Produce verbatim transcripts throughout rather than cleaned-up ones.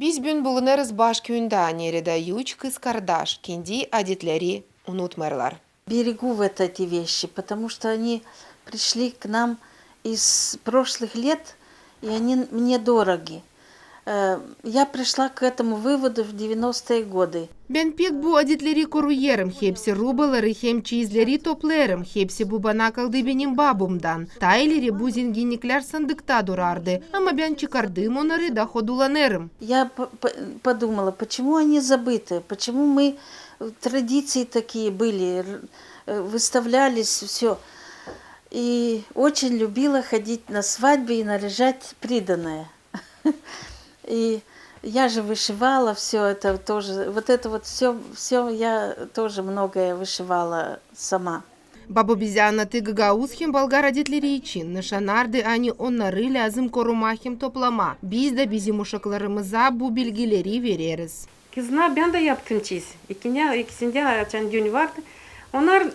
Biz büün bulunêrız baş küündä, neredä üç kızkardaş kendi adetleri unutmêêrlar. Берегу вот эти вещи, потому что они пришли к нам из прошлых лет, и они мне дороги. Э, Я пришла к этому выводу в девяностые годы. Bän pek bu adetleri koruyêrım, hepsi rubaları hem çiizleri toplêêrım, hepsi bu bana kaldı benim babumdan. Taa ileri bu zenginniklär sandıkta durardı, ama bän çıkardım onnarı da hodulanêrım. Я подумала, почему они забыты, почему мы, традиции такие были, выставлялись, все. И очень любила ходить на свадьбы и наряжать приданое. И я же вышивала все это тоже. Вот это вот все, все я тоже многое вышивала сама. Babo bizä annadtı gagauz hem bulgar adetleri için, nışanardı, ani onnarı lääzım korumaa hem toplamaa. Biz dä bizim uşaklarımıza bu bilgileri vereriz. Kızına bän dä yaptım çiiz. İkinä, ikisindä açan düün vardı. Onnar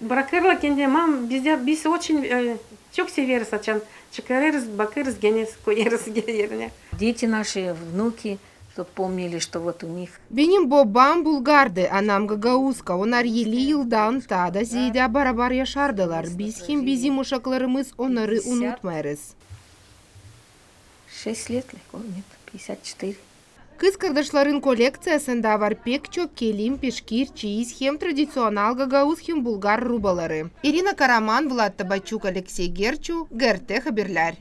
brakêrlar kendilär, mam, biz dä, biz oçin, e, çok severiz, açan çıkarêrız, bakêrız, genä koyêrız erinä. Дети наши, внуки, чтоб помнили, что вот у них. Benim bobam bulgardı, anam gagauzka. Onnar elli yıldan taa da zeedä barabar yaşardılar. Biz hem bizim uşaklarımız onnarı unutmêêrız. Шесть лет легко, нет, пятьдесят четыре. Kızkardaşların kollekţiyasında var pek çok kelim, peşkir, çiiz hem tradiţional gagauz hem bulgar rubaları. İrina Karaman, Vlad Tabaçuk, Aleksey Gerçu, GRT Haberlär.